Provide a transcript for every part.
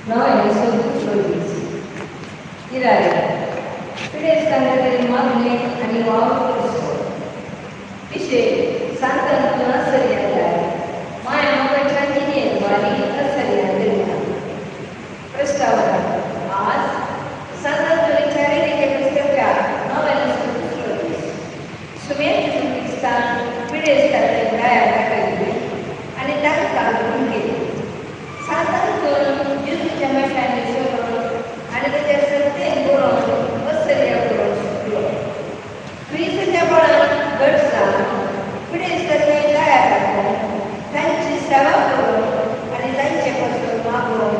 नवें दुसरो दीस इरादे पिडेस्तां खातीर मागणें आनी वावर करचो. विशय सांतांतून असर्यादार माया मोगाच्या जिणेंत वारी असर्या दर्या. प्रस्तावना. आज सांतांतोनीच्या रेडीच्या पुस्तकाच्या नव्यान दुसरो दीस. सुमेर क्रिस्तान पिडेस्तांच्या दया दाखयली आनी तांकां गुण केली. सांतांतून जेजूच्या मशांनी सोडून आनी ताच्या सत्तेन बरोवन असर्या करून सुटलो. क्रिस्ताच्या बळान घट जावन पिडेस्तांची दया दाखोवन तांची सेवा करून आनी तांचे पासून मागून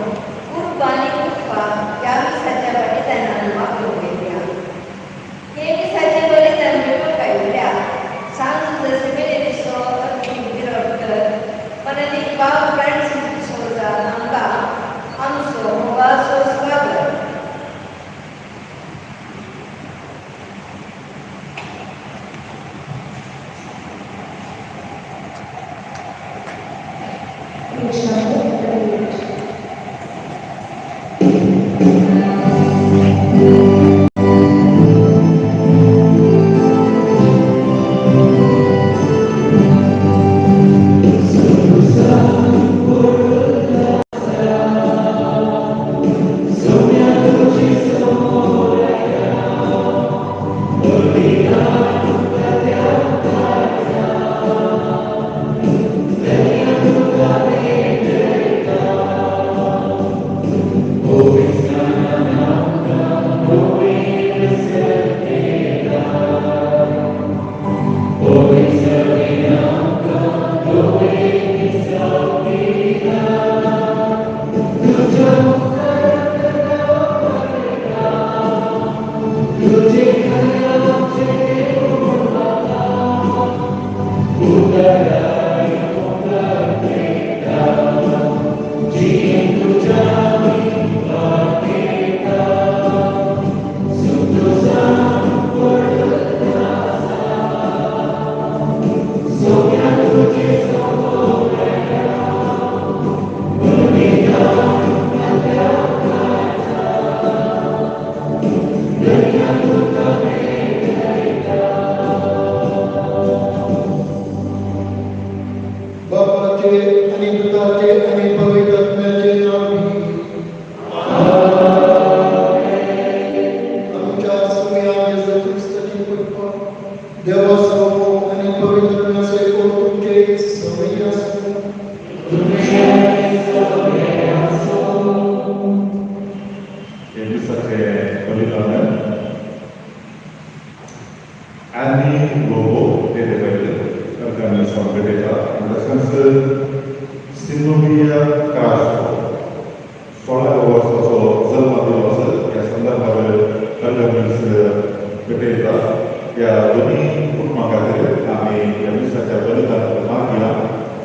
कुर्बा आनी कृपा ह्या मिसाच्या बलिदानान मागून घेतल्या. हे मिसाचें बलिदान मेळपाक आयिल्ल्या सांत सेमिनेरीचो अर्थिक डिरेक्टर पननीक बाब फ्रांसीस डिसोजा हांकां आमचो मोगाचो स्वागत. Page number 38. बापाचे आनी पुताचे आनी पवित्र आत्म्याचे नांव. आमच्या सुम्या जेजू क्रिस्ताची कृपा, देवाचो मोग आनी पवित्र आत्म्याचो एकोप तुमचे सवंय आसूं. हे दिसाचे बलिदान आनी लोबो हे देवाचे अर्गान भेटयता. तशेंच सिंधुबिया क्रास्को 16 वर्साचो जल्मदिवस ह्या संदर्भार अर्गान भेटयता. ह्या दोनी कुटुंबा खातीर आमी ह्या दिसाच्या बलिदान मागया.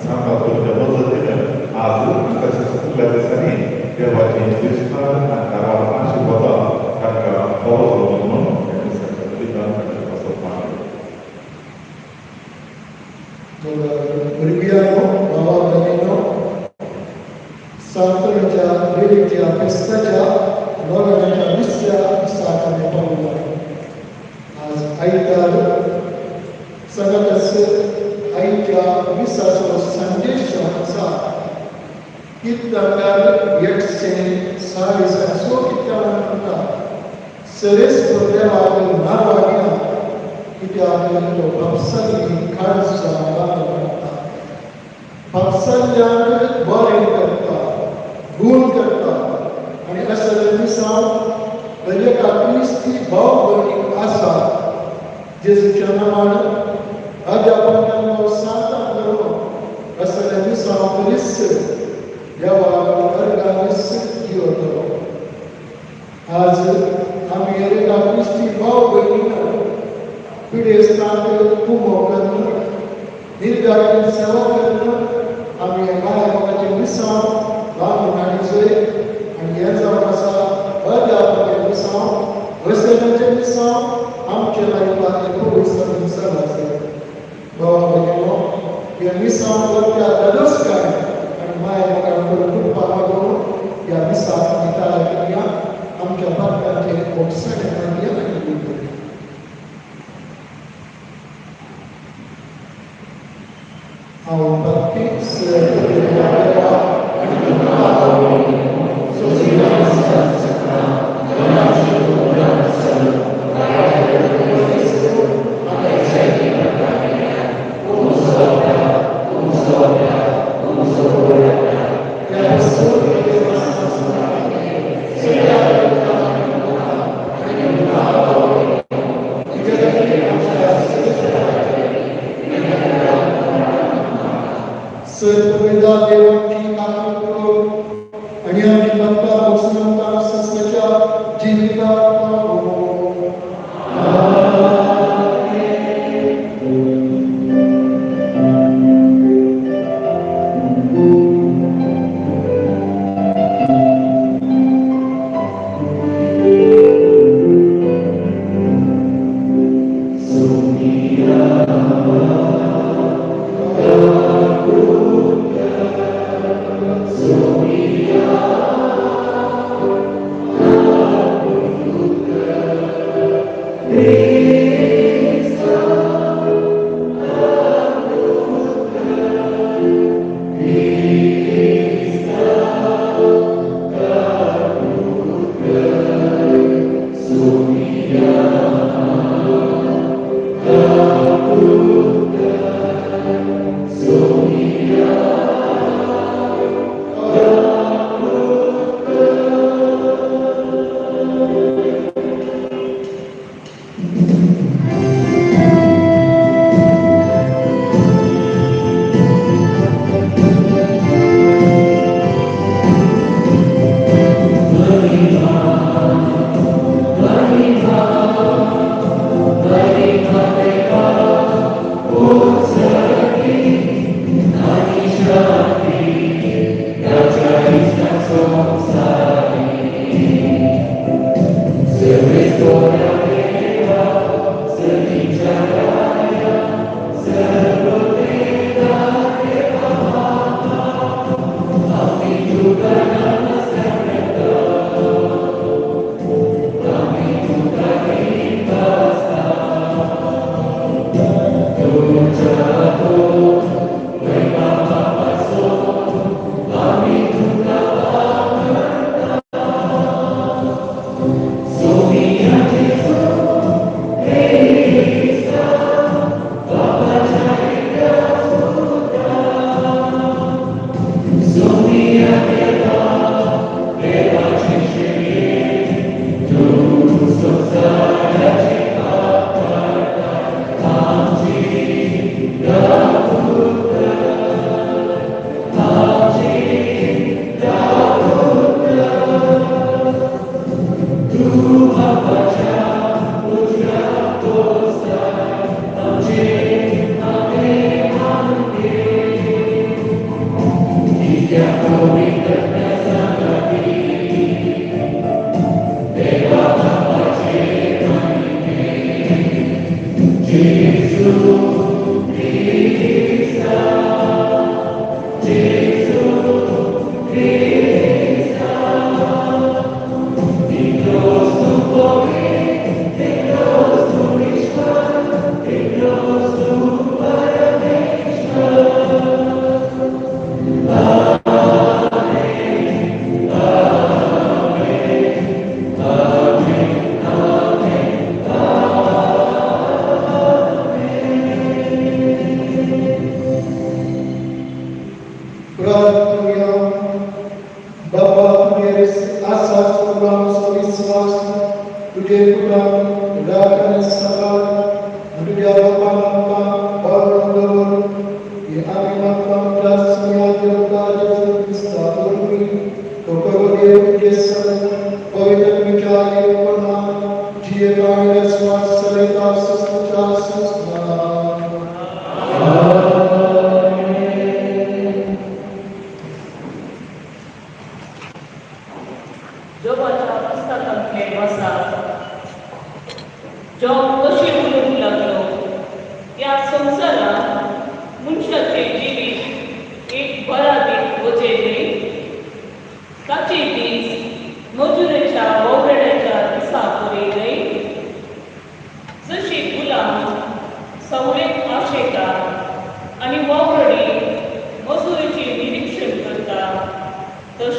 सांतांतोनीच्या मजतीन आज तशेंच फुडल्या दिसांनी देवाची विस्तार आनी धाराळ आशिर्वादां तांकां फावो जावं म्हणून ह्या दिसाच्या बलिदान तांचे पासत मागया. भुरग्यांनो, भावा भयणींनो, सांतोनीच्या रेडीच्या फेस्ताच्या नोव्हेंबराच्या 20व्या दिसाक आमी पावला. आज आयतार सगळ्याच आयच्या मिसाचो संदेश आसा. कीर्तनकार 140 कीर्तन म्हणटा, सरेस देवाक नांव घेना कित्याक तो बापसाली काळजा करता, बापसाल्यांक बरें करता, गुण करता. आनी असले मिसांव दर एका क्रिस्ती भाव भयणीक आसा. जेजूच्या नांवान अध्यापकांनो सांतांनो असले मिसांव करीस देवाक अर्गां दिवतलो. आज आमी एका क्रिस्ती भाव भयणीन पिडेस्तांक कुमो करून निर्गाची सेवा करून आमी माया मोगाचें मिसांव बांदून हाडीजय. आनी हें जावन आसा अध्यापकाचें मिसांव, वसनाचें मिसांव आमच्या लायफाक पवित्र मिसांव आसा. भावा भयणीनो, हें मिसांव करत्या धादोसकाय आनी माया मोगान करून कृपा मागून ह्या मिसाक देवाचे भोगसणे मानया आनी उलयया. हांव बाप्तीस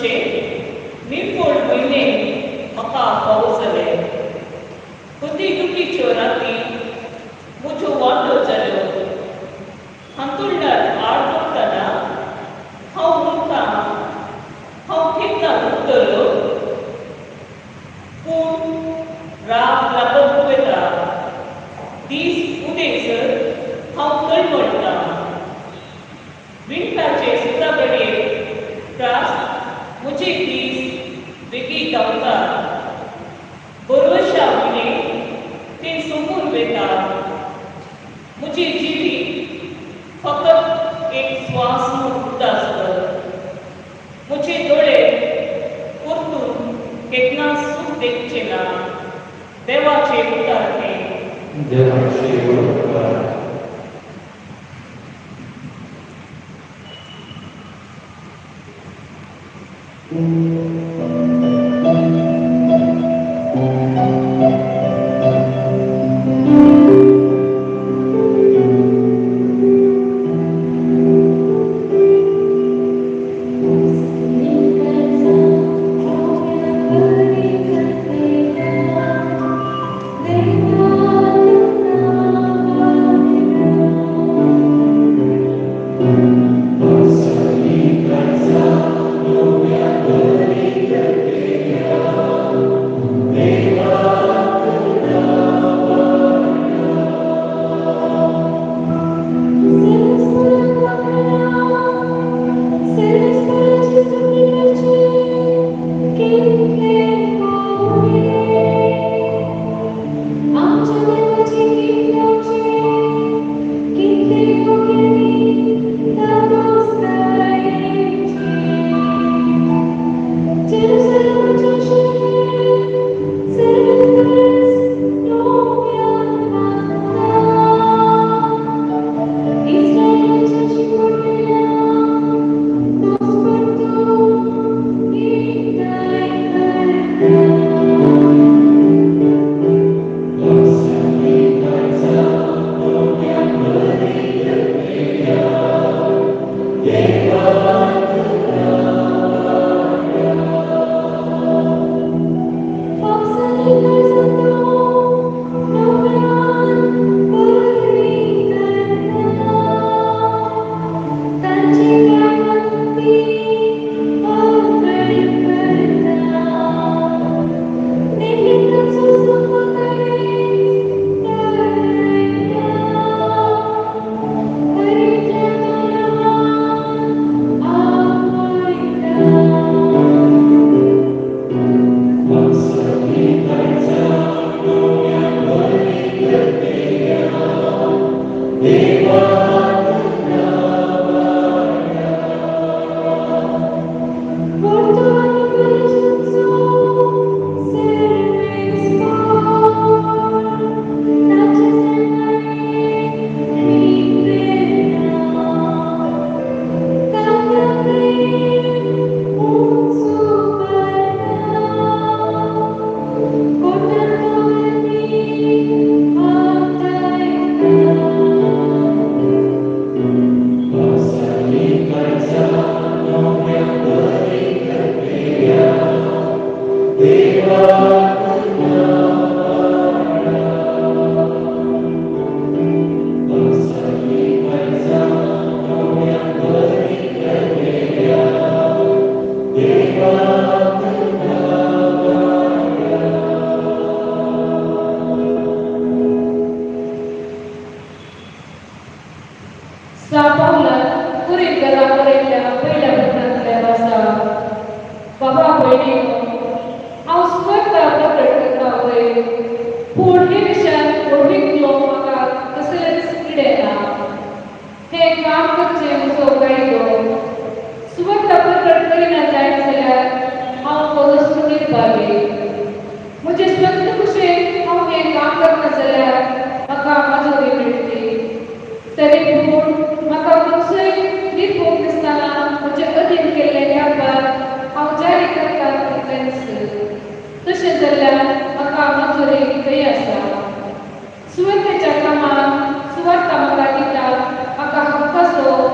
तशें निरपोळ म्हयने म्हाका फावो जाले. हती दुखीच्यो राती म्हज्यो वाटो जाल्यो. हांतुळणार आड पडटना हांव उरतां, हांव केन्ना उरतलो? पूण रात लागत वयता, दीस उदेसर हांव तळमळटां. विणटाचे सुताकडे त्रास म्हजे दीस बेगीन धांवता. बरोवशा विणे ते सोंपून वता. म्हजें जिवीत फकत एक स्वास म्हूण उरता. म्हजे दोळे परतून केन्ना सूख देखचे ना. देवाचे उतर हें. देवाचे उपकार.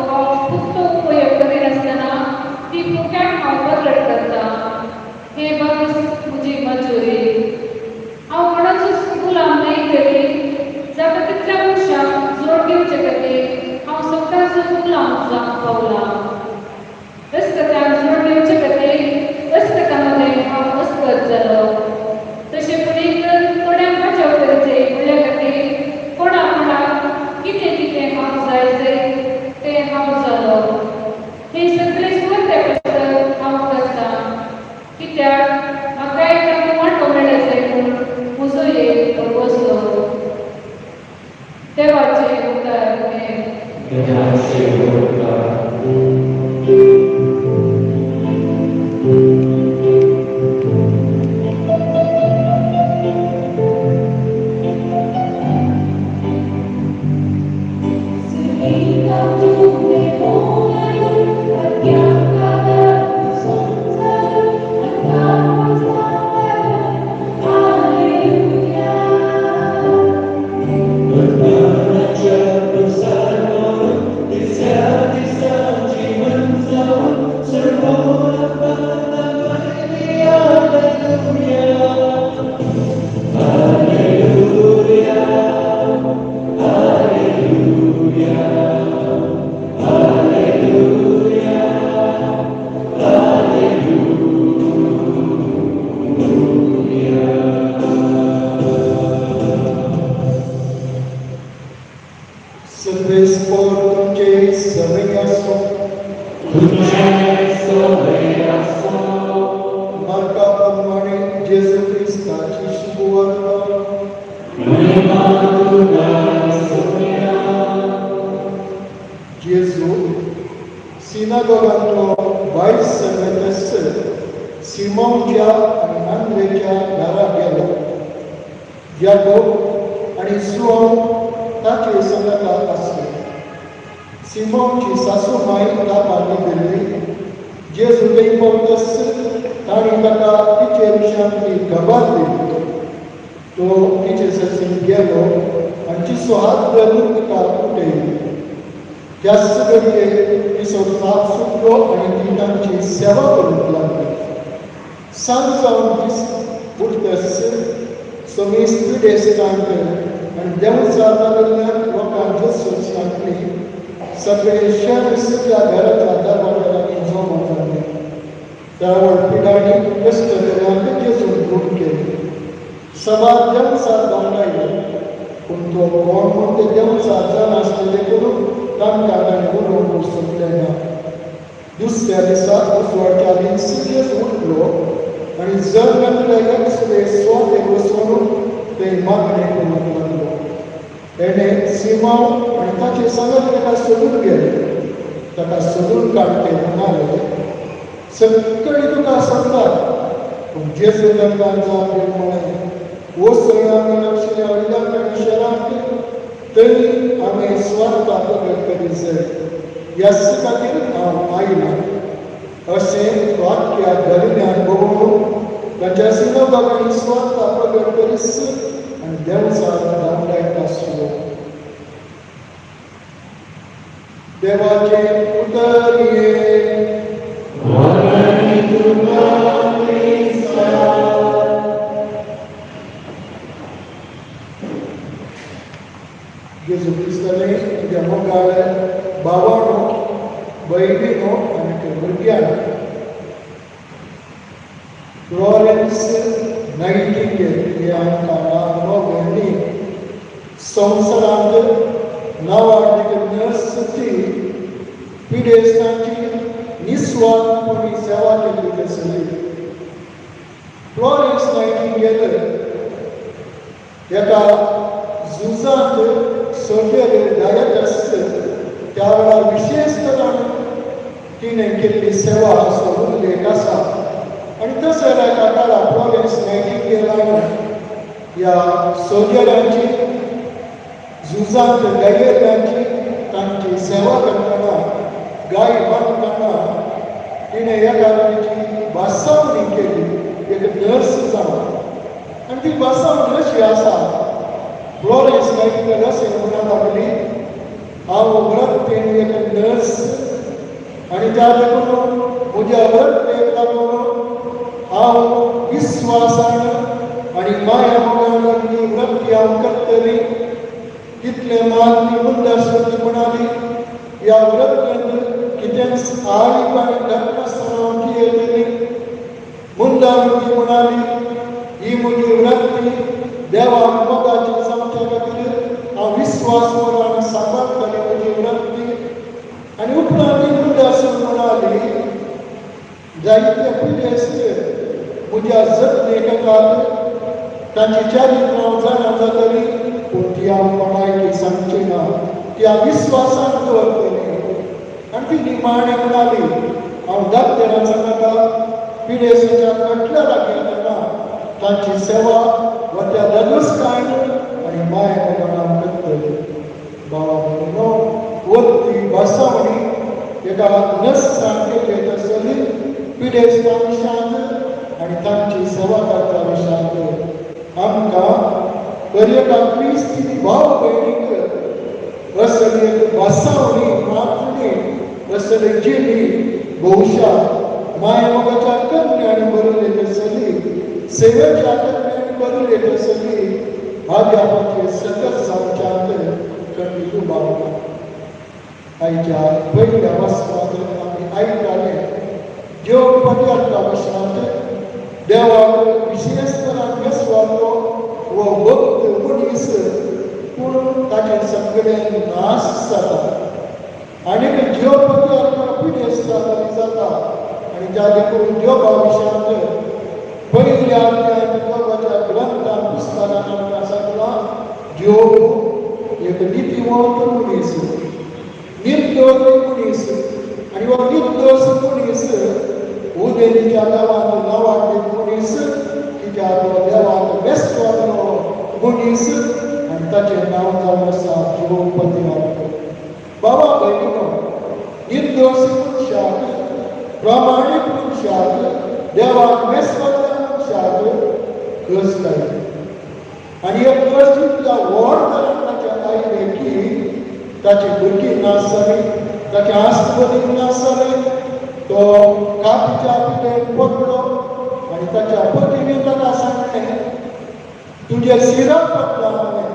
हांव पुक्तो उपयोग करिनासतना ती फुक्याक हांव प्रकट करता. शेवटा. जायते पिडेस्त म्हज्या जतनेकाक तांची चारित्र्यां जाणा जातली, पूण ती हांव कोणायकी सांगची ना, ती हांव विस्वासान दवरतली. आनी ती निमाणें म्हणाली हांव दात्तेरां सांगता पिडेसाच्या कटल्या लागीं तेन्ना तांची सेवा वा त्या धादोसकायेन आनी माय मोगान करतली. बाबा भयणीनो, वत्ती भासावणी एका नर्सान केल्ली आसतली पिडेस्तां विशयांत आनी तांची सेवा करता विशयांत. आमकां दर एका क्रिस्ती भाव भयणीक असली एक भासावणी मात्र न्ही, असली जिणी बहुशा माय मोगाच्या करण्यान बरयलेली आसतली, सेवेच्या करण्यान बरयलेली आसतली. आद्यापाचे सकत जावच्यात खंडीत उबारता. आयच्या पयल्या वाचपांत आमी आयकताले देव पदयात्रा विशयांत देवाक विशेश तरान बेसवालो हो भक्त मनीस, पूण ताचें सगळें नाश जाता आनी देव पदयात्रा पिडेस्त जाता. आनी त्या देखून देवा विशयांत पयल्या देवाच्या ग्रंथान पुस्तकान आमकां सांगलां देव एक नितीवंत मनीस, निर्दोश मनीस. आनी हो निर्दोश मनीस उदेलीच्या गांवांत नांवांतले मनीस, कित्याक तो देवाक बेसवालो मनीस आनी ताचें नांव जावन आसा जीवपती. बाबा भयणीनो, निर्दोश मनशाक, प्रामाणीक मनशाक, देवाक बेसवाल्या मनशाक कश्ट आयले आनी एक कश्ट इतल्या व्हड तरान ताचें आयलें की ताची भुरगीं नाश जाली, ताचें आस्पदी नाश जालें, तो कातीच्या पिठेन पडलो आनी ताच्या पतीने ताका सांगलें तुजें शिराक पडला म्हणलें,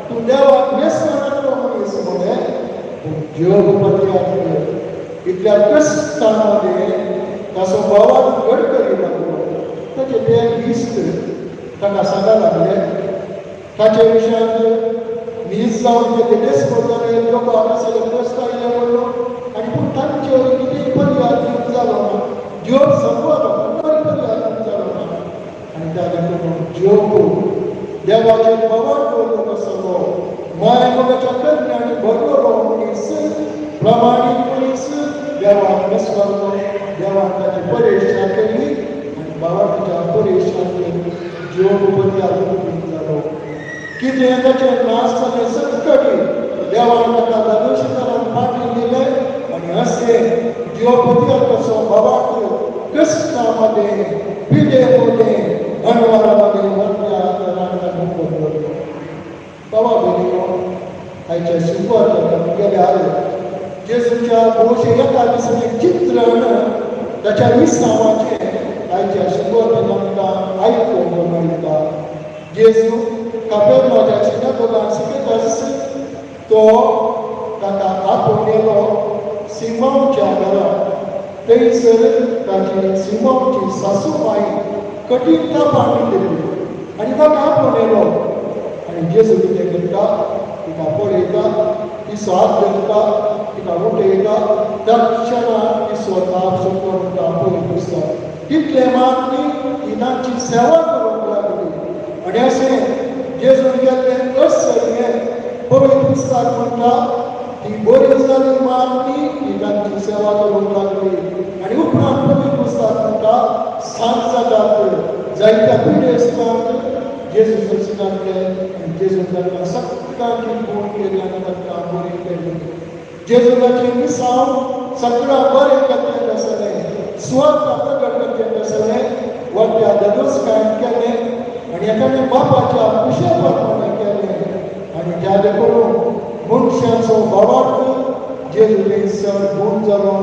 तूं देवाक बेसनातलो मनीस म्हणलें. पूण देव पती इतल्या कश्टां मदें ताचो भावान गडकरी लागलो. ताचे ते इश्ट ताका सांगा लागले ताचे विशयांत नीज जावन ते बेस पडटले लोक हांगासर कश्ट आयले म्हणलो आनी पूण तांचे कितेंय पर्याय दिवंक जालो ना. देव संपलो तरी पर्याय दिवंक जालो ना. आनी त्या देखून देव देवाचेर भवान दवरलो आसलो, माय मोगाच्या करण्यान भरलेलो मनीस, प्रामाणीक मनीस देवाक बेसवालो. देवान ताची परेशा केली आनी बाबाच्या परेशान देव पर्याय दिवंक जालो. कितें ताचें नाश जालें संकटी देवान ताका धादोसकारान फाटीं दिलें आनी अशें देव कसो बाबाक कश्टां मदें, पिडे मदें, अणवारा मदें वतल्या ताका दवरलो. बाबा भयणीनो, आयच्या शिकवत गेल्यार जेजूच्या भोवशे एका दिसाचें चित्रण ताच्या विसावाचें आयच्या शिकवत आमकां आयकूंक मेळटा. जेजू कापेर्नाच्या सिनागोगान शिकयतास तो ताका आपोवन येलो सिमांवच्या घरा. थंयसर ताची सिमांवची सासूमाई कठीण तापान दिली आनी ताका आपोवन येलो. आनी जेजू कितें करता, तिका पळयता, तिचो हात धरता, तिका उठयता. त्या क्षणाक तिचो ताप सोंपलो म्हणटा पळय पुस्तक. तितलें मात न्ही, ती तांची सेवा करूंक लागली. आनी अशें जेजून केल्लें असलें पवित्र पुस्तक म्हणटा ती बरी जाली मात न्ही, ती तांची सेवा करूंक लागली. आनी उपरांत पवित्र पुस्तक म्हणटा सांज जातात जायत्या पिडेस्तांक जेजू सांगले आनी जेजून तांकां सगळ्यांची गुण केली आनी तांकां बरी केली. जेजूनाचें मिसांव सगळ्या बरें करचें आसलें, स्वता प्रगट करचें आसलें, वट्ट्या धादोसकायेन केलें आनी एकाने बापाच्या कुशे प्रमाणें केलें. आनी त्या देखून मनशाचो भावार्थ जेजू थंयसर गूण जालो.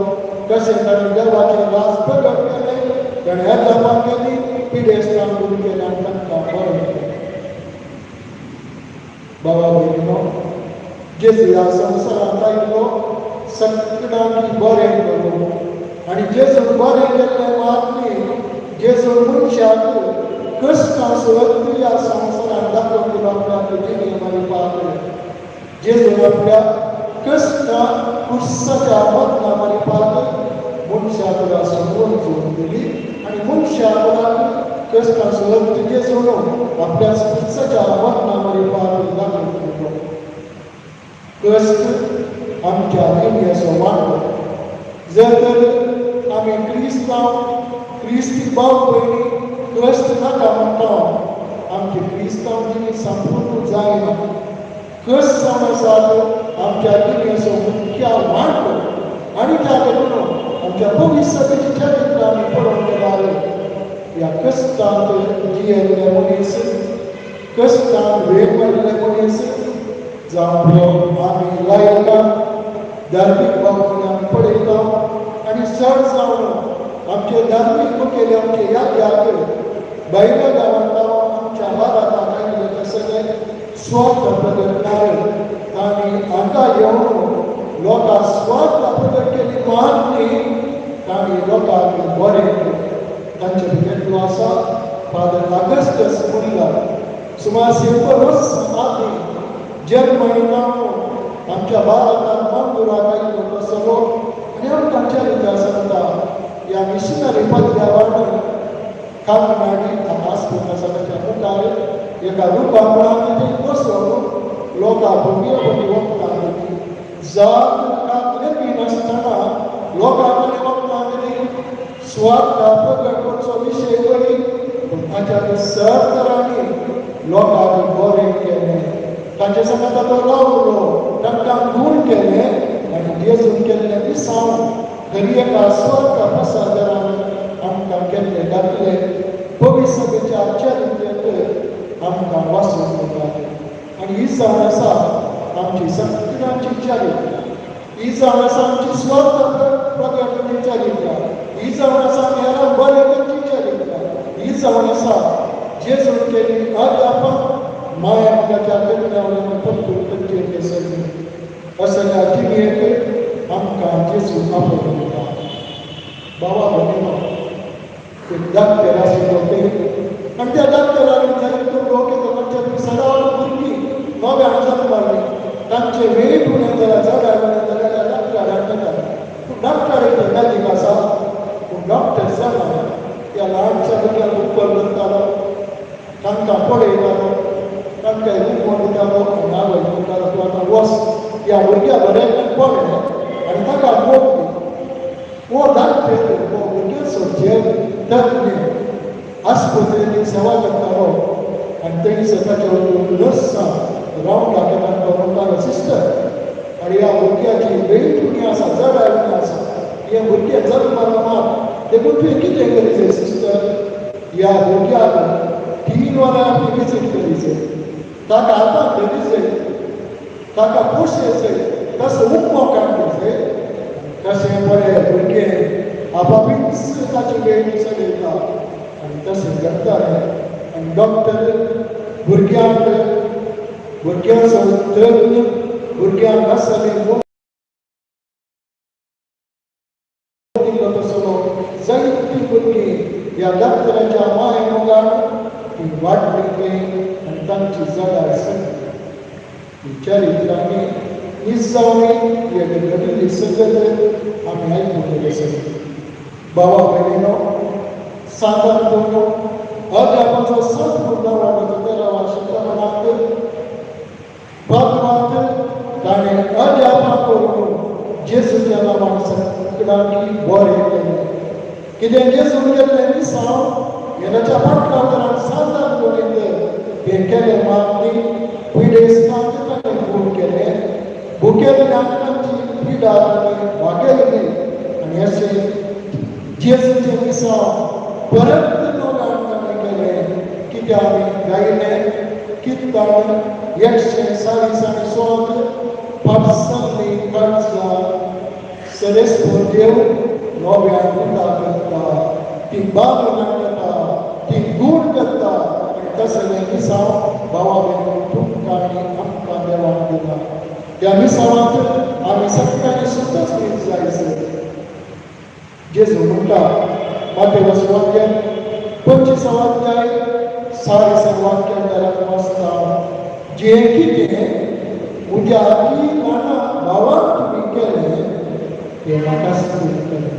तशें ताणें देवाचें राज प्रगट केलें, ताणें अजापां केली, पिडेस्तांक दूर केलें आनी तांकां बरें केलें. बाबा भयणीनो, जेजू ह्या संवसारांत आयिल्लो सगळ्यांक बरें करूंक आनी जेजून बरें केल्लें मात न्ही, जेजून मनशाक कश्टां सोडत ह्या संवसारांत दाखोवन दिलो आपल्या जिणे मारिपाक. जेजून आपल्या कश्टां कुर्साच्या मदना मारिपाक मनशाक समजून जोडून दिली आनी मनशाक कश्टां सोडत जेजून आपल्या कुर्साच्या मदना मारिपाक दाखोवन दिलो. कश्ट आमच्या जिणेचो वांटो. जर तर आमी क्रिस्तांव क्रिस्ती भाव भयणी कश्ट नाका म्हणटा, आमचे क्रिस्तांव जिणें संपूर्ण जायना. कश्ट जावन आसात आमच्या जिणेचो मुख्य वांटो आनी त्या देखून आमच्या भविश्याचें चरित्र आमी पळोवंक गेल्यार ह्या कश्टांत जियेल्ले मनीस, कश्टांत वेळ पडिल्ले मनीस जावं आमी लायता धार्मीक भाव आमी पळयता आनी चड जावन आमचे धार्मीक मुखेली आमचे याद भायल्या गांवांत आमच्या भारतांत आयिल्ले तसले स्वार्थ प्रगट तांणी हांगा येवन लोकांक स्वार्थ प्रगट केली मात न्ही, तांणी लोकांक बरें केलें. तांचे भितर आसा फादर ऑगस्टस मुल्ला. सुमार 100 वर्स आदीं जर्मनींत आमच्या भारतांत मंगळुराक आयिल्लो तसलो आनी आमकां चरित्र सांगता ह्या मिशनरी पद्यावान काकनाडी आस्पत आसा ताच्या मुखार एका रुपा मुळांत थंय बसोवन लोकां भुरग्यां वखदां दिली. जात कात लेगीत नासतना लोकां कडेन वखदां दिली. स्वार्थ प्रगट करचो विशय पळय, पूण ताच्या सर तरांनी लोकांक बरें केलें. तांचे सांगाता तो रावलो, तांकां गूण केलें आनी जेजून केल्लें दिसांव घरी एका स्वार्थ प्रसादरान आमकां केल्ले दाखले भविश्याच्या चरित्रेंत आमकां वाचूंक मेळटा. आनी ही जावन आसा आमची सगळ्यांची चरित्र, ही जावन आसा आमची स्वार्थ प्रगटची चरित्र, ही जावन आसा हेरांक बरें करची चरित्र, ही जावन आसा जेजून केली अध्यापक माया ताच्या करण्या परतून करचें सगळें असल्या जिणेक आमकां जेजू आपोवन दिता. बाबा भयणीनो, एक डॉक्टर आशिल्लो ते आनी त्या डॉक्टरान जायतो लोक येता तांच्या सदां भुरगीं नव्यान जल्मल्लीं तांचे वेळ उणें जाल्यार जडाय उणें जाल्यार त्या डॉक्टराक येतात. पूण डॉक्टर एक मॅजीक आसा, पूण डॉक्टर जाणा त्या ल्हानशा भुरग्यांक उपर करतालो, तांकां पळयतालो, तांकां उपर दितालो आनी आवय म्हणटालो तूं आतां वच ह्या भुरग्या बरें पळय आनी ताका मोग दी. हो डॉक्टर हो भुरग्यांचो जेव तज्ञ आस्पत्रेंत सेवा करतालो आनी थंयसर ताच्या नर्स रावंडाक तांकां म्हणटालो सिस्टर आनी ह्या भुरग्याची वेळ उणी आसा, जडाय उणी आसा, हे भुरगे जल्माक मात देखून तुवें कितें करी जाय सिस्टर, ह्या भुरग्याक 3 वरां आपली विजीट करी जाय, ताका हाताक धरी जाय, ताका पोशे जाय, तसो उपमो काडली जाय. तशें बरें भुरगें आपापीच ताची वेळ चलयता आनी तशें घडटालें. आनी डॉक्टर भुरग्यांक भुरग्यांचो तज्ञ भुरग्यांक आसले मोग दिल्लो तसलो जायतीं भुरगीं ह्या डॉक्टराच्या माय मोगान ती वाडली थंय आनी तांची जडाय सगळी ही चरित्रांनी निजावणी एक घडिल्ली सगळें आमी आयकूंक गेले सगळें. बाबा भयणीनो, सांतान अध्यापाचो संत नांवाचो 13व्या शतमानांत भगवान ताणें अध्यापा करून जेजूच्या नांवान सगळ्यांकी बरें केलें. कितें जेजून केल्लें मिसांव हें ताच्या फाटल्या सांतान हें केलें मात न्ही, पिडेस्तांक ताणें गूण केलें, भुकेल्ल्यांक तांची पिडा ताणें भागयली आनी अशें जेजूचें मिसांव परत नव्यान ताणें केलें. कित्याक आमी गायलें कित्याक 140 आनी 16 पापसांनी काळजा सरेस्पर देव नव्यान उंडा करता, ती बांदून करता, ती गूण करता आनी तसलें मिसांव भावा भयणीनो तुमकां आनी आमकां देवान दिला. त्या मिसांवांत आमी सगळ्यांनी सुद्दां जाय. जेजू म्हणटा मातेवस वाक्य 25 अध्याय 6 वाक्यान वाचता, जें कितें म्हज्या अती ल्हाना भावाक तुमी केलें तें म्हाकाच तुमी केलें.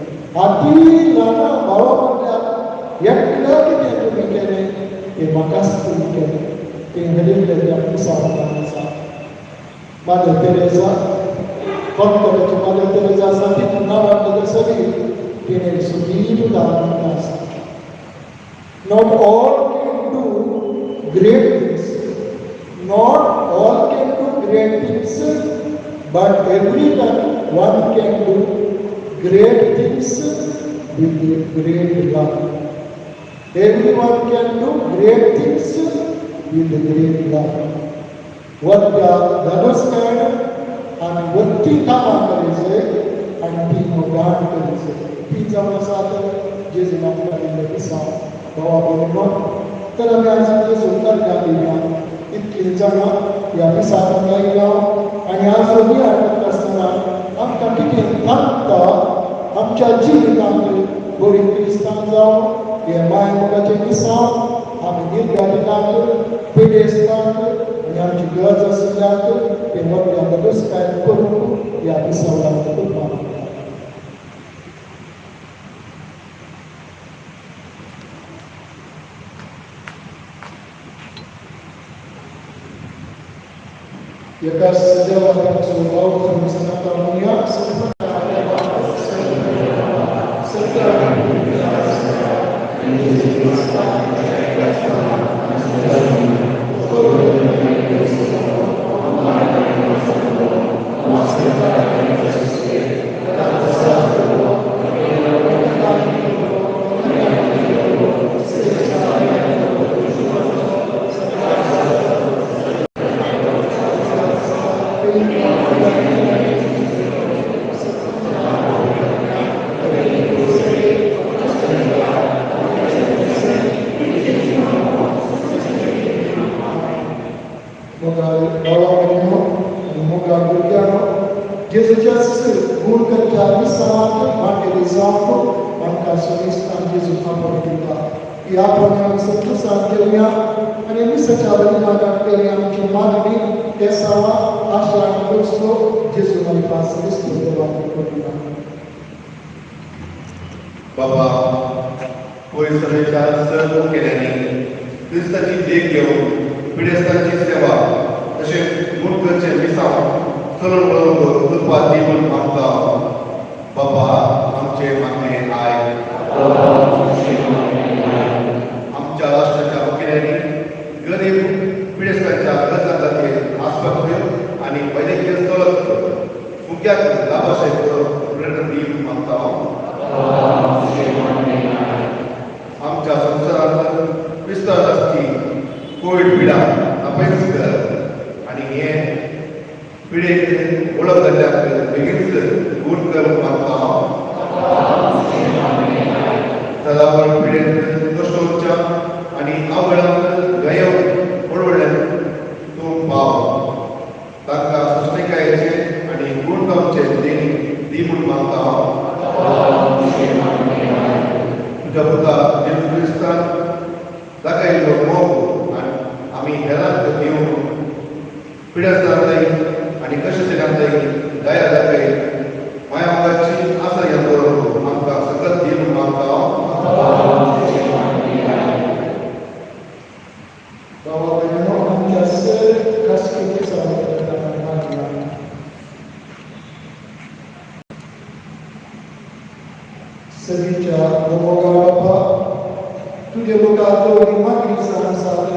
अती ल्हाना भावा म्हणल्यार एकल्या कितें तुमी केलें तें म्हाकाच तुमी केलें. तें घडिल्लें त्या मिसांवांत आसा. मादर तेरेजा, फक्त ताची मादर तेरेजा आसा ती नांवांतले सगळी तिणें सुदीर दाखयता आसा. Not all can do great things. Not all can do great things, but every time one can do great things with great love. Everyone can do great things with great love. वत्या धनुस्कायण आनी वत्ती कामां करीचे आनी ती मोगान करीचे ती जावन आसा तर जेजून आमकां दिल्लें मिसांव भावा भयणीनो. तर आमी आज जेजू तांकां दिल्या इतलीं जाणां ह्या मिसाक आयल्या आनी आज नियाळ करता आसतना आमकां कितें थांबता आमच्या जिवितांत बरी क्रिस्तांव जावन हे माय मोगाचें मिसांव आमी निर्गादितांक पिडेस्तांक आनी आमची गरज आशिल्ल्यांक ते मोठ्या बदस्काय करूंक ह्या मिसावाक कृपा. एका सदेवाचो वावर सनातन बाबा परिसरेच्या सर्व केल्यांनी क्रिस्ताची देख घेवन पिडेस्तांची सेवा तशेंच गुण करचें मिसांव चलून वळोवंक कृपा दी म्हूण मागता. बाबा आमचे मागणें आयक. आमच्या राष्ट्राच्या मुखेल्यांनी गरीब पिडेस्तांच्या गरजां खातीर आस्पत्य आनी वैद्यकीय सवलत फुग्याक लाभाशें करूंक प्रेरणा दी म्हूण मागता. आमच्या संवसारांत विस्तार आसची कोवीड पिडा नापयस कर आनी हे पिडेक वळख जाल्ल्याक बेगीनच गूण कर मागता. सदांवर पिडेंत कश्टोवच्या आनी आवगडांत गायव वळवळ्ळ्यान तूं पाव तांकां सोंसणीकायेचें आनी गूण जावचें देणी दी म्हूण मागता. तुज्या पुता जेजू क्रिस्तान दाखयल्लो मोग आनी आमी हेरांक दिवन पिडेस्तांक आनी कश्टशिलांक दया दाखय माया मोगाची आसा ह्या करूंक आमकां सकत दी म्हूण मागता. बाबा भयणीनो आमच्या सर खासगी सगळीच्या मोगा बाबा तुजे मुखार दवरी मागणी सांग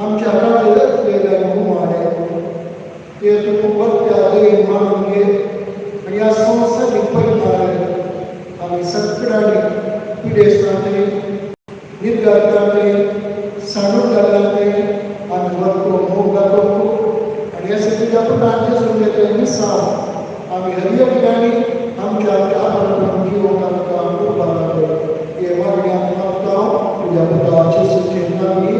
आमच्या काळें हुमाणे ते तूं वत्या दयेन मानून घे आनी ह्या संवसारीक परिणारे आमी सगळ्यांनी पिडेस्तांनी निर्गातांनी सांडून घाल्ल्यांनी आमी वरतो मोग दाखोवंक आनी अशें तुज्या पुतांचें सुंदर मिसांव आमी हर एकल्यांनी आमच्या आपणपण जिवंक आमकां कृपा दाखय. हे मागणी आमी मागता तुज्या पुता जेजूचे नांवांनी.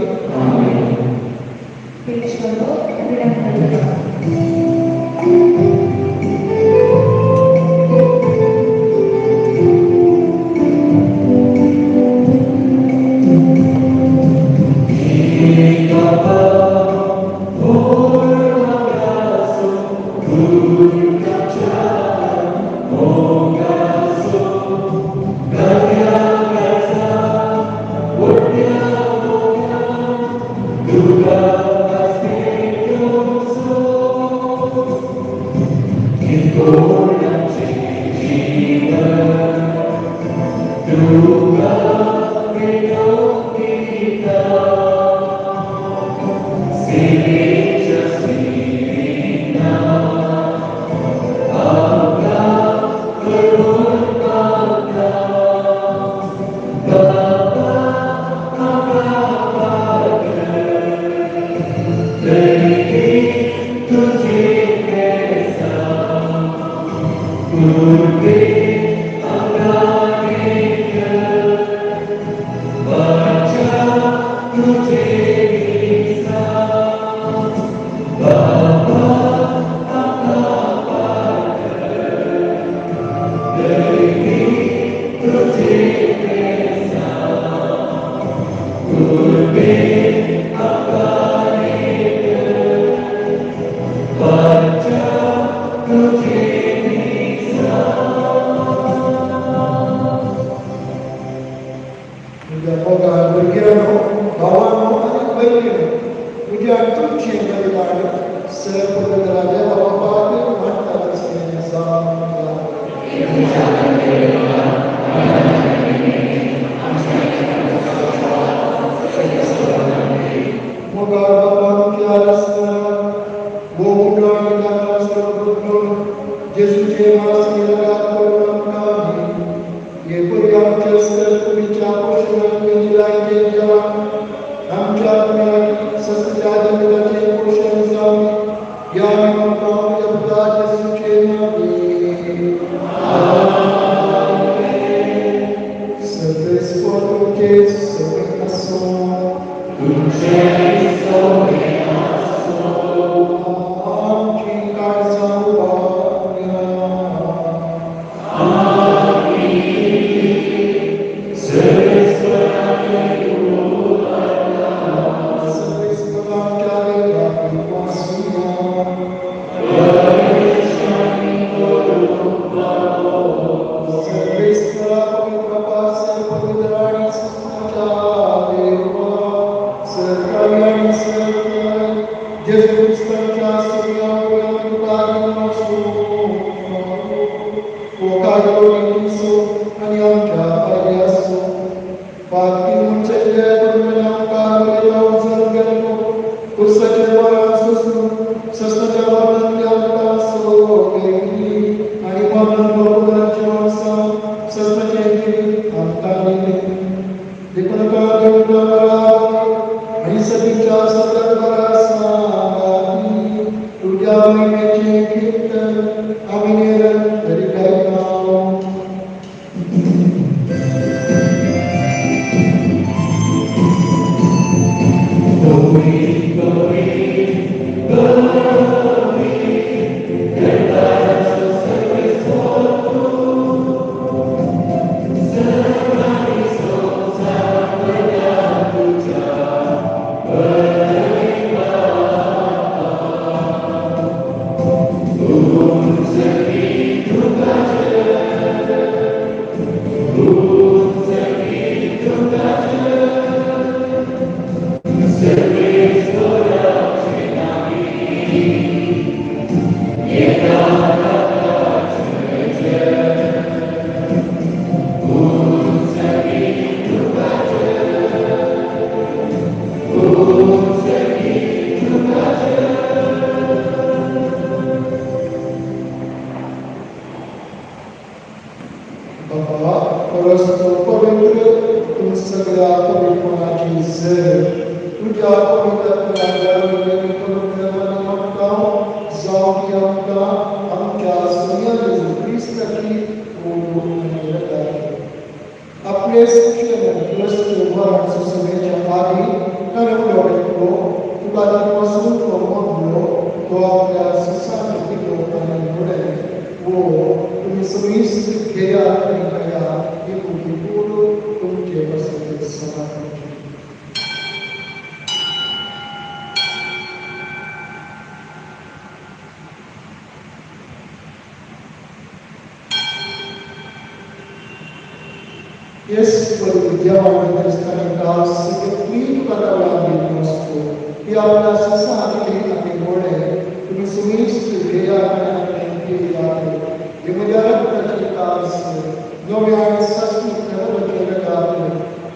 No me hagas.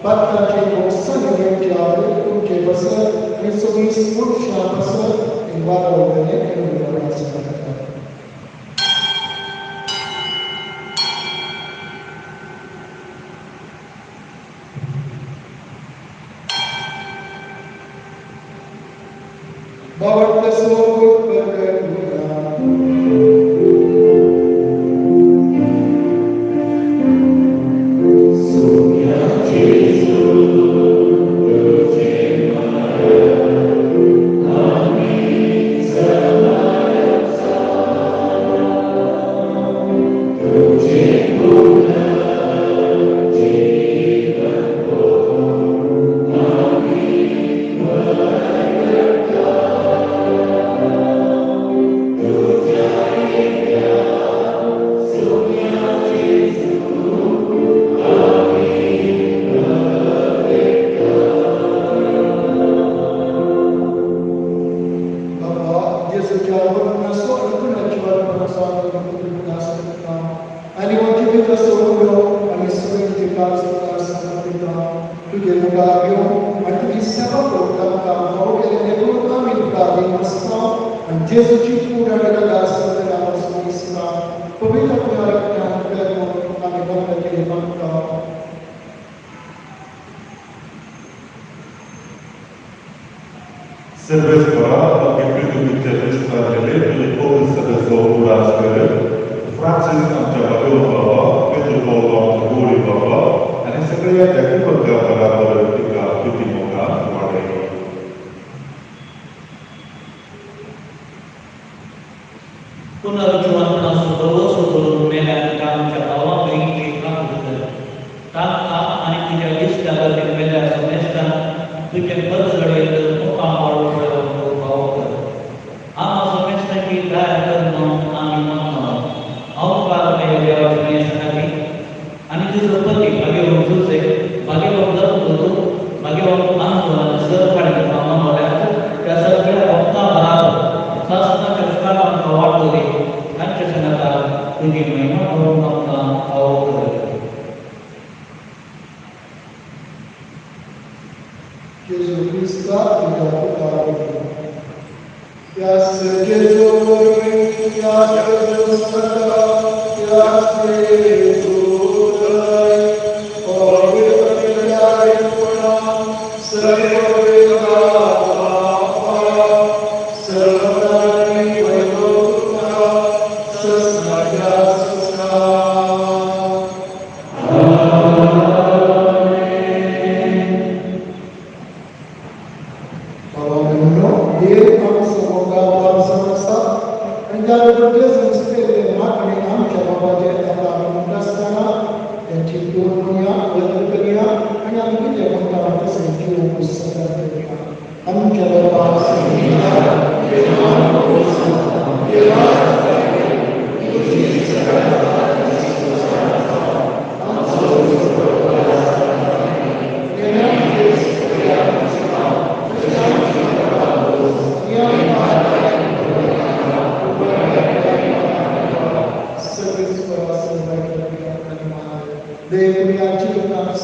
पात्रांचे कोकसाणी घेवच्या तुमचे बसत आनी सगळीं मनशां बसत वारावले बाबा सोबत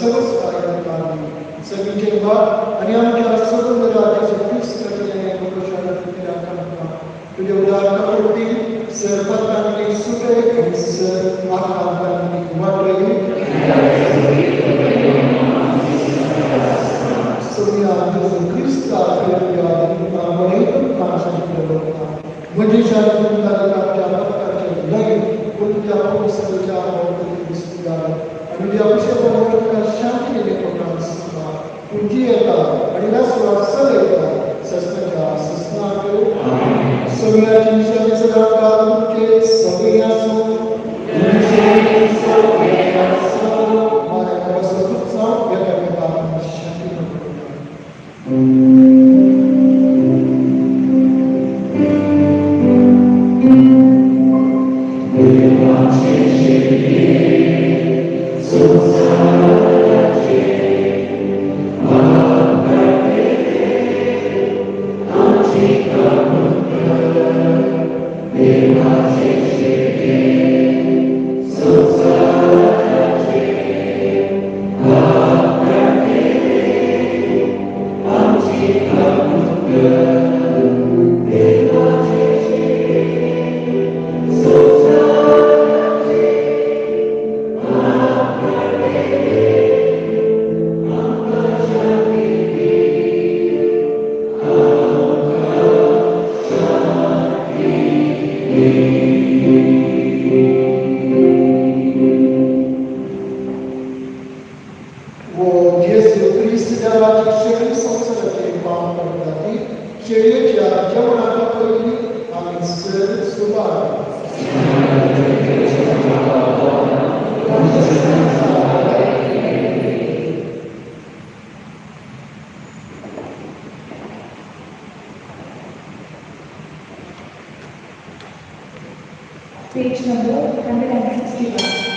So वो जेजू क्रिस्त देवाची सगळी संवसाराचेर पाप करता ती शेळयेच्या जेवणाच्या पयलीं आमी सर सुमार Page number 161.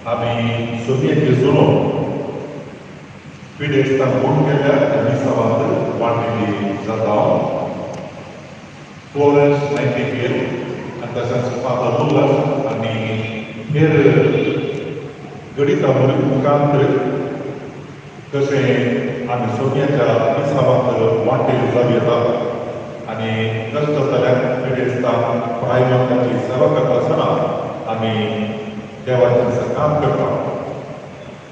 आमी सोदयेचे जुनो पिडेस्तांक गुण केल्ल्या त्या मिसावांत वांटिल्ली जाता. फ्लोरन्स नायटिंगेल आनी तशेंच फादर मुल्लर आनी हेर गणिता मुखांत कशें आमी सोदयेच्या मिसावांत वांटिल्ली जावं येता आनी कश्ट जातल्याक पिडेस्तांक प्रायमकाची सेवा करता आसतना आमी देवाचें काम करता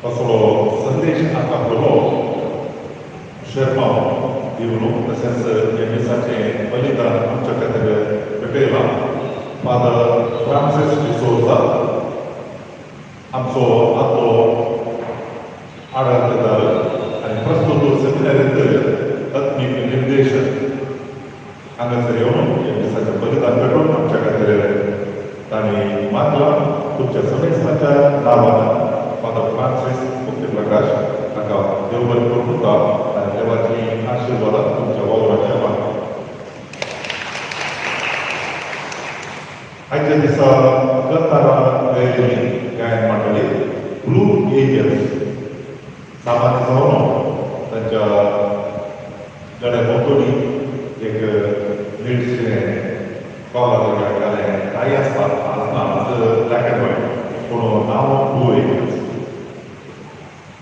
असलो संदेश आमकां आपलो शेर्मांव दिवन तशेंच ह्या मिसाचें बलिदान आमच्या खातीर भेटयलां. फादर फ्रांसीस डिसोजा आमचो आदलो आडखळदार आनी प्रस्तुत सेमिनारींत आत्मीक निर्देशक हांगासर येवन ह्या मिसाचें बलिदान भेटोवन आमच्या खातीर तांणी मागलां. तुमच्या समेस्तांच्या नांवान फादर फ्रांसीस मुक्ती प्रकाश हाका देव बरें करूं दिता आनी देवाची आशिर्वादां तुमच्या वावराचेर मागता. आयच्या दिसा कतारा गायलेली गायन मंडळी ब्लू एंजल्स सामान्य जावन तांच्या गड्या भोंवतणी एक निळशें कॉलर घालें टाय आसता. आज ना, आज ब्लॅक अँड व्हायट, पूण नांव ब्लू एंजल्स.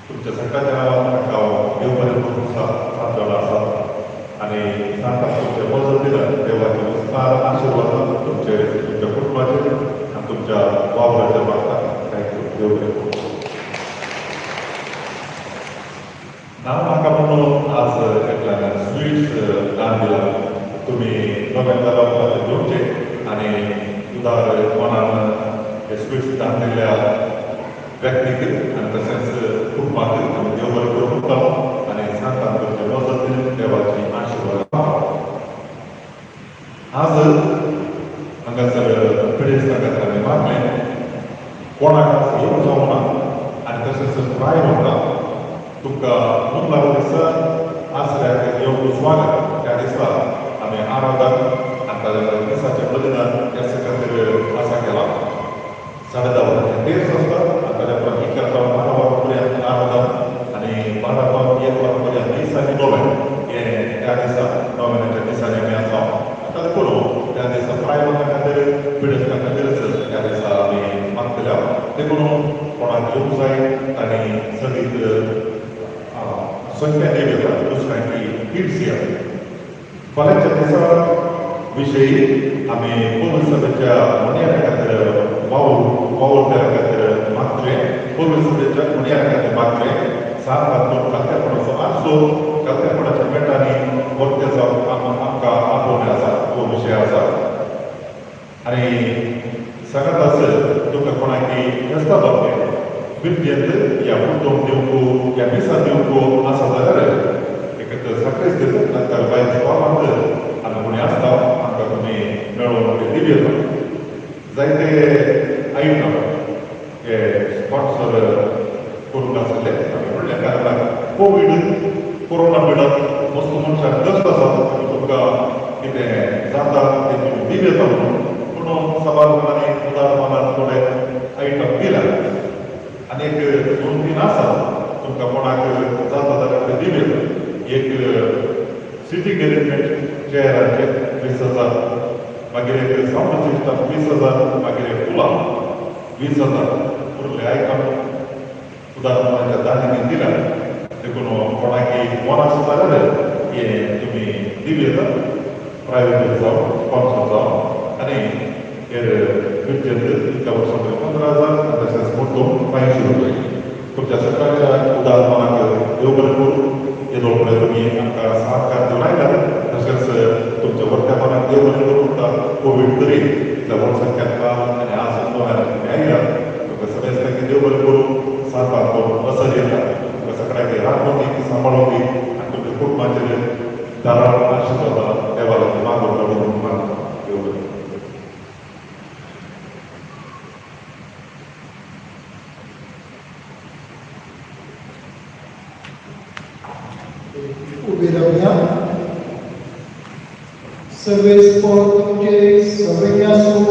तुमच्या सगळ्याच्या नांवान तांकां देव बरें करूं सात जाणां आसात आनी सांगता तुमच्या मजतीन देवाचे विस्तार आशिर्वाद तुमचे तुमच्या कुटुंबाचेर आनी तुमच्या वावराचेर मागता. Thank you. देव बरें करूं. नांव म्हाका म्हणून आज एकल्यान स्विट्स दान दिला. तुमी नोव्हेंबरा उपरांत घेवचे आनी उदार मनान हे स्विट्स दान दिल्ल्या व्यक्तीक आनी तशेंच कुटुंबाक आमी देव बरें करूं दिता आनी सांगता तुमच्या मजतीन देवाची आशिर्वाद. आज हांगासर पिडेस्तां खातीर आमी मागलें कोणाक येवंक जावना आनी तशेंच प्राय म्हणटा तुमकां मुंबय दिसा आसऱ्याक येवंक स्वागत. त्या दिसा आमी आराधन आनी ताच्या दिसाचें बलिदान ह्या खातीर आसा केला. 10:30 वरांचेर देस आसता आनी ताच्या उपरांत 11 पावन 12 वरां पर्यंत आराधन आनी 12 पावन 1 वरां पर्यंत दीस आनी नोवेन हें त्या दिसा नोवेनाच्या दिसांनी आमी आसा. आतां देखून त्या दिसा प्रायमका खातीर पिडेस्तां खातीरच त्या दिसा आमी मागतले. देखून कोणाक येवंक जाय तांणी सगळीं संख्या दिवया दुसऱ्यांकी किड्स या. फाल्यांच्या दिसा विशयी आमी पोलीस सभेच्या म्हणयाऱ्या खातीर वावुरप्या खातीर मागचें. पोलीस सभेच्या म्हणयाऱ्या खातीर मागचें. 7 हातून खात्यापणाचो आरसो खात्यापणाच्या मेटांनी वक्ते जावन आमकां आपोवणें आसा हो विशय आसा. आनी सांगत आस तुमकां कोणाकी रस्ता बाबतींत बिरजेंत या मुद्दम दिवंक या मिसा दिवंक आसा जाल्यार एक साकरेच दिता नंतर बायल फॉर्मांत आनी कोणी आसता आमकां तुमी मेळोवन ते दिवं येता. जायते आयटम हे स्पॉन्सर करूंक आसले आमी म्हणलें कारण कोवीड कोरोना पिडत मस्त मनशाक कश्ट आसा तुमकां कितें जाता तें तुमी दिवं येता म्हणून. पूण साबार लोकांनी उदार मनान थोडे आयटम दिल्या आनी एक 2-3 आसा तुमकां कोणाक जाता जाल्यार ते दिवं येता. एक सिटींग अरेंजमेंट चेअरांचे 20,000, मागीर एक सावंड सिस्टम 20,000, मागीर एक फुलां 20,000 उरले आयटम उदाहरणाच्या दांनी दिल्या. देखून कोणाकी मन आसता जाल्यार हें तुमी दिवं येता प्रायवेट जावं स्पॉन्सर जावं. आनी हेर बिरजेंत इतल्या वर्सां 15,000 आनी तशेंच मुद्दम 500 रुपया. तुमच्या सगळ्यांच्या उदार मनाक देव बरें करूं. येदोळ पर्यंत तुमी आमकां सहकार दिवन आयल्यात तशेंच तुमच्या वर्त्या मनाक देव बरें करूं दिता. कोवीड तरी इतल्या वर्सांच्या काल आनी आज नव्यान तुमी आयल्यात तुमकां सगळ्यांक देव बरें करूं. सात करून असर येता तुमकां सगळ्यांक राखून दी सांबाळून दी आनी तुमच्या कुटुंबाचेर दाराळ आशिर्वाद देवाला मागून काडून मागता. देव बरें. उभे रावूया. सर्वेस्पर तुमचे सगळे आसूं.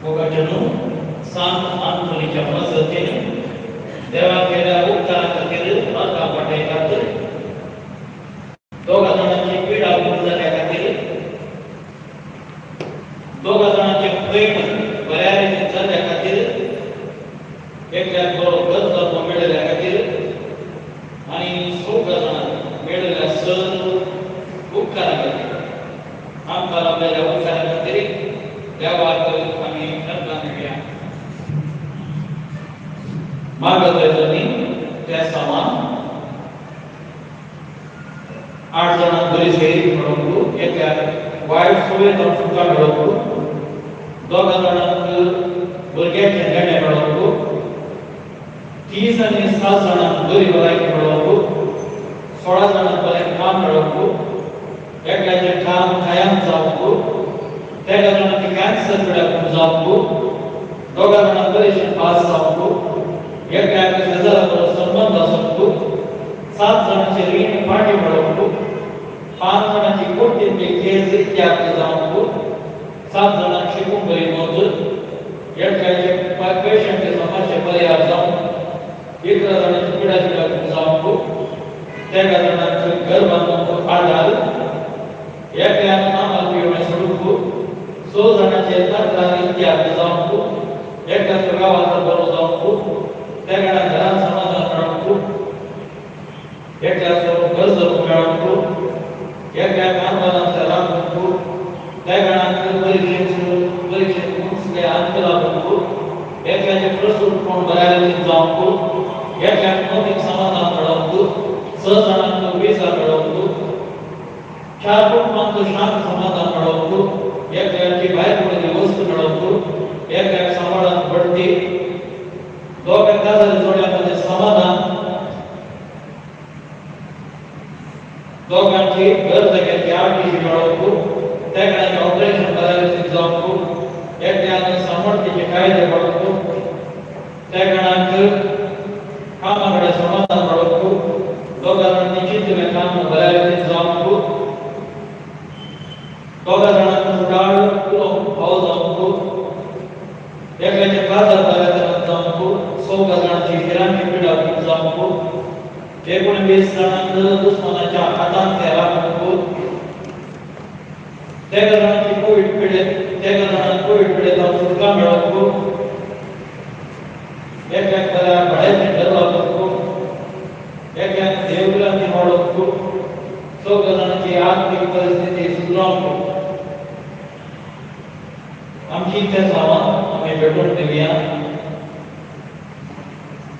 मोगाच्यानो सांत आंतोनीच्या मजतीन देवा केल्या उपकारा खातीर म्हाका वाटयतात. दोगा जाणांची पिडा दूर जाल्या खातीर, दोगा जाणांचे प्रेम बऱ्या रितीन जाल्ल्या खातीर, एकल्याक बरो घर जावपा मेळिल्ल्या खातीर आनी चौगा जाणांक मेळिल्ल्या सर उपकारा खातीर, आमकां लाबलेल्या उपकारा खातीर देवाक आमी अर्दां दिवया. मागत त्या सामान 8 जाणांक बरी शैली मेळोवंक, एकल्याक वायट सुवें जावन सुटका मेळोवंक, दोगा जाणांक भुरग्याचें देणें मेळोवंक, 30 आनी 7 जाणांक बरी भलायकी मेळोवंक, 16 जाणांक बरें काम मेळोवंक, एकल्याचें काम कायम जावंक, तेगा जाणांक कॅन्सर पिड्याक जावंक, दोगा जाणांक बरेंशें पास जावंक, एकल्याक शेजारा बरो संबंद आसूंक, 7 जाणांचे रीण फाटी मेळोवंक, 5 जाणांची कोर्टींतली केस इत्याग जावंक, 7 जाणांक शिकूंक बरी मौज, एकल्याचे पेशंट समस्या पर्याय जावंक, 11 जाणांची पिडा पिड्याक जावंक, तेगा जाणांक घर बांदूंक आदार, एकल्याक आमाल पिवणें सोडूंक, 6 जाणांचे तक्रार इत्याग जावंक, एकल्याचो गांवांत बरो जावंक, तेगा घरांत समाधान मेळोवंक, एकल्याचो घर जरूंक मेळोवंक, एकल्याक आंदोलनांतल्या राखूंक, तेगाणांक परिक्षेक उंचले अंक लागूंक, एकल्याचे प्रस्तूत कोण बऱ्या रितीन जावंक, एकल्याक मतीक समाधान मेळोवंक, 6 जाणांक विजा मेळोवंक, 4 कुटुंबांक शांत समाधान मेळोवंक, एकल्याची भायर पडिल्ली वस्तू मेळोवंक, एकल्याक सांबाळांत बढती, दोगां काजारी जोड्यांमध्ये समाधान, दोगांची घर जाग्याची आरटीसी मेळोवंक, तेगणांचे ऑपरेशन बऱ्या रितीन जावंक, एकल्यान सामर्थ्याचे कायदे मेळोवंक, तेगणांक कामा कडेन समाधान मेळोवंक, दोगा जाणांनी चिंतलें काम बऱ्या रितीन जावंक, दोगा जाणांक फुडाळ उलोवंक फावो जावंक, एकल्याचे काजार बऱ्या तरेन जावंक, 4 जाणांची शिरांची पिडा जावंक, 19 जाणांक दुस्मानाच्या हातांत ते राखूंक, 13 जाणांची कोवीड पिडे 13 जाणांक कोवीड पिडे जावन सुटका मेळोवंक, एकल्याक बऱ्या भाड्याचें घर लागूंक, एकल्याक देवघरांची वाडोवंक, 4 जाणांची आर्थीक परिस्थिती सुदरावंक. आमची ते सामान आमी भेटून दिवया.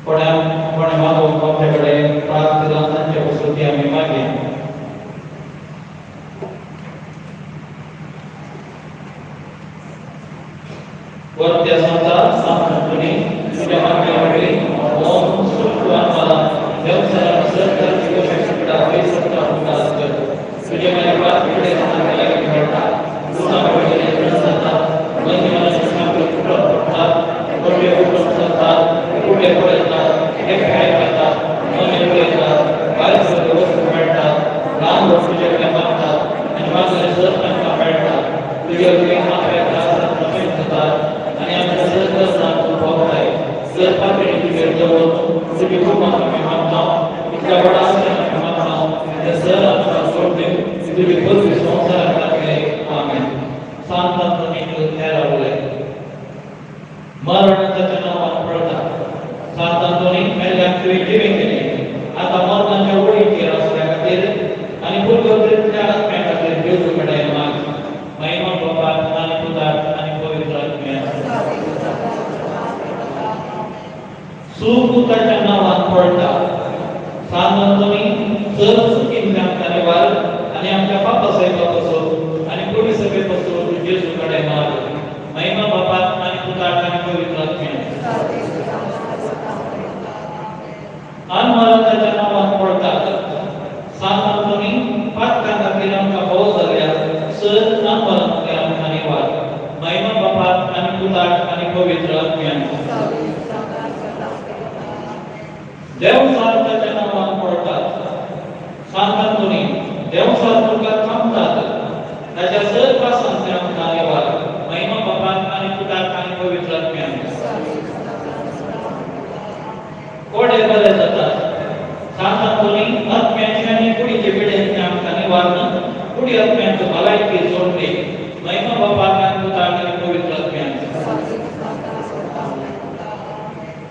कोणा कोणें मागोवंक आमचे कडेन प्रार्थ केला तांचे वसती आमी मागया. वरत्या सांता सांत अंतोनी तुज्या मागण्या वरवीं ओम सुख आत्माला देवसारा सरकारची गोष्ट पयसता उपकार कर. तुजे मागीर पांच पिडे लागीं मेळटा, दुसरा पडलेले जाता, बंदीवानाचे सामके कुटप पडटात, कोडवे उठून जातात, कुडले पळयतात, एकठांय करतात, मने पळयतात, भायर सगळ्यो वस्तू मेळटात, ल्हान लोक तुजे कडेन मागतात आनी मागलें सर तांकां मेळटा. तुजे वरवीं आपल्या त्रासांत नवीन जातात आनी आमच्या सर गरजांक तूं पावताय. सर पातळी तुजेर दवरून तुजी कृपा आमी मागता, इतल्या व्हडा आशेन आमी मागता, ते सर आमकां सोड दिवन तुजी पदवी संवसाराक लागले. आमेन. सांत अंतोनीक तेरावले मरण ताच्या नांवान पळता. सांत अंतोनी मेल्ल्याक तुवें जिवें केलें, आतां मरणाच्या ओडीचेर आसल्या खातीर आनी पुर्तुगेजांतल्या आत्म्या खातीर जेजू कडेन माग. महिमा बापाक आनी पुताक आनी पवित्र आत्म्याक. सुख ताच्या नांवान पळटा. सांत अंतोनी सर चुकींतल्यान आमकां निवार आनी आमच्या पापा साहेबा पासून आनी कोवी सभे पासून जेजू कडेन माग. महिमा बापाक आनी पुताक आनी पवित्र आत्म्याक. आनमरण ताच्या नांवान पळटात. सांत अंतोनी पातकां खातीर आमकां फावो जाल्या सर आनमरणांतल्यान आमकां निवार. महिमा बापाक आनी पुताक आनी पवित्र आत्म्याक. देवसार ताच्या नांवान पळटात. सांत अंतोनी देवसार तुका थांबतात, ताच्या सर पासांतल्यान आमकां निवार. महिमा बापाक आनी पुताक आनी कुडी आत्म्यांक भलायकी जोडली महिमा बापाक आनी पुताक आनी पवित्र आत्म्यांक.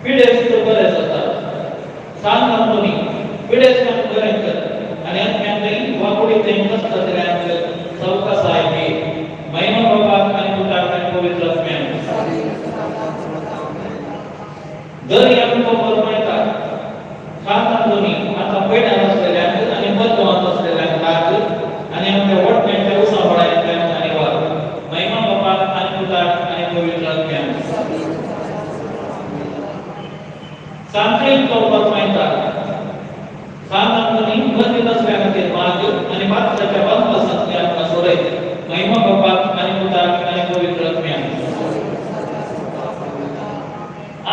पिडेस्त बरें जाता सांत आंतोनी पिडेस्तांक बरें कर आनी आत्म्यांतय वा कुडींतय कश्टांतल्यांक सवकासाय दी महिमा बापाक आनी पुताक आनी पवित्र आत्म्यांक. दर्यांक फरमायता सांत आंतोनी आतां पयल्यान आसलेल्यांक आनी बदलवांत आसलेल्यांक राख आनी आमच्या वटण्यांच्या उसाबळांतल्यान आनी वार महिमा बापाक आनी पुताक आनी पवित्र आत्म्यांक. सांत्रीक तो फरमायता सांत आंतोनी बंदीत आसल्या खातीर माग आनी पात्राच्या बंदवासांतल्यान आमकां सोडय महिमा बापाक आनी पुताक आनी पवित्र आत्म्यांक.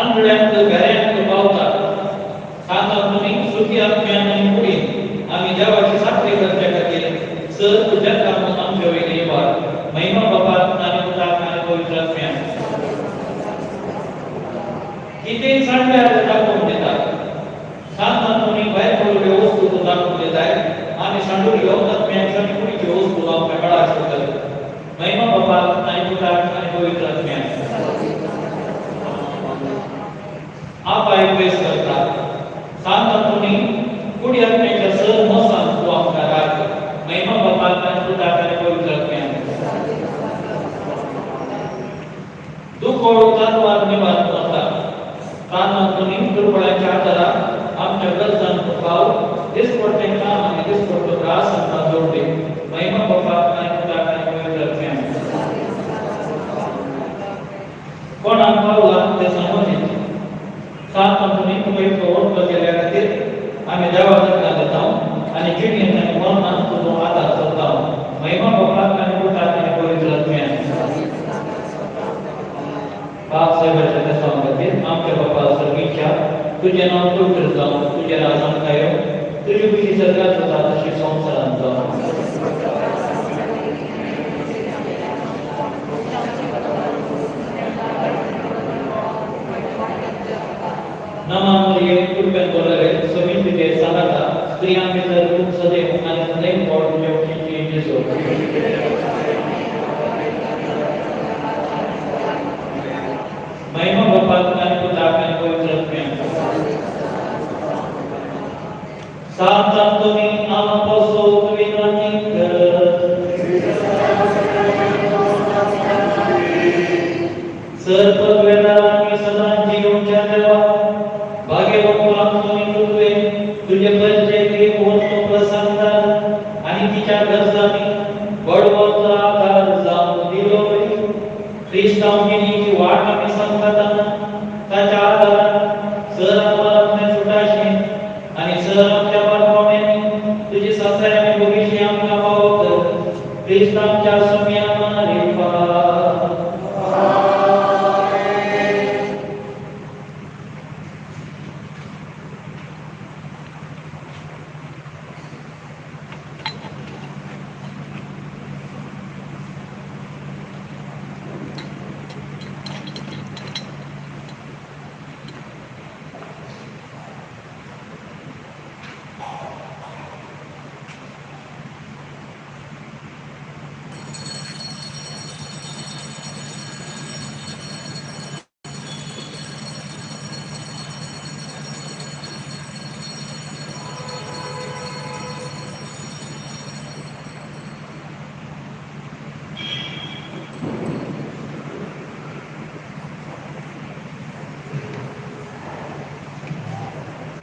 आंधळ्यांक भेऱ्यांक पावता सांत आंतोनी सुखी आत्म्यान आनी कुडीन आमी देवाची साखरी करच्या खातीर सर तुज्या कामां आमच्या वयली वार महिमा बापाक आनी पुताक आनी पवित्र आत्म्यांक. कितेंय सांडल्यार दाखोवन दिता सांत आंतोनी भायर पडिल्ल्यो वस्तू तूं दाखोवन दिताय आमी सांडुल्यो आत्म्यांच्यो आनी कुडीच्यो वस्तू आमकां मेळाच्यो कर महिमा बापाक आनी पुताक आनी पवित्र आत्म्यांक. आपाय पयस करता सांत आंतोनी कुडी आत्म्याच्या सर मोसान तूं आमकां राख महिमा बापाक आनी पुताक आनी पवित्र आत्म्यांक. दुकोळ तानवार निवार वता सांत आंतोनी दुर्बळांच्या आदाराक आमच्या गरजांक पाव दिसपडटें काम आनी दिसपडटो त्रास आमकां जोडले महिमा बापाक आनी पुताक आनी पवित्र आत्म्यांक. कोणाक पावला तें सांगून सांत आंतोनी तुका इतलो व्हडलो केल्या खातीर आमी देवा दाखला दिता आनी जिणेंत आनी मरणांत तुजो आदार सोदता महिमा बापाक आनी पुताक आनी पवित्र आत्म्यांक. बाप साहेबाच्या देसां खातीर आमच्या बापा सर्गीच्या तुजें नांव पवित्र जावं तुजें राज आमकां येवं तुजी खुशी सर्गात जाता तशी संवसारांत जावं. नमान मरिये कृपेन भरलेले समीं तुजे सांगाता स्त्रियां भितर तूं सदैव आनी सदैव पोट तुज्या कुशीची जेजू. महिमा बापाक आनी पुताक आनी पवित्र आत्म्यांक. सांत आंतोनी आमकां पासून विनंती कर. सर पदवेदार आमी सदां जियोवच्या देवा भाग्यवंत आंतोनी तुवें तुजे प्रजेक एक व्हडलो प्रसंगार आनी तिच्या गरजांनी बडवंत आदार जावन दिलो. क्रिस्तांव जिणेची वाट आमी सांगताना ताच्या आदारान सर अपराधांतल्यान सुटाशी आनी सर आमच्या बारपावण्यांनी तुजी सासऱ्यांनी भविश्य आमकां पावत क्रिस्तांवच्या सुम्या मारिफात.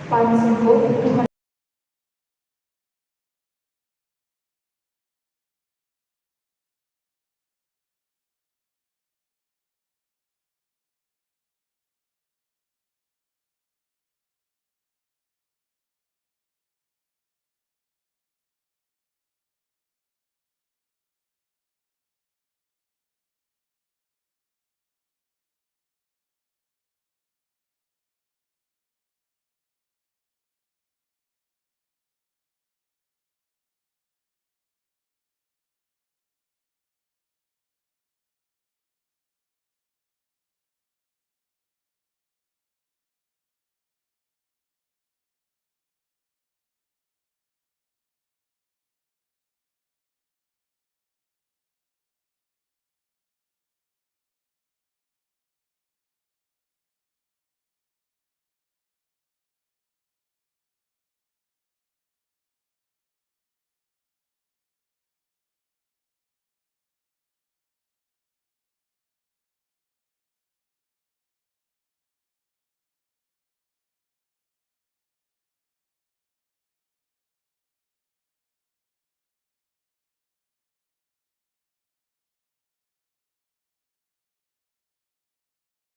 पांच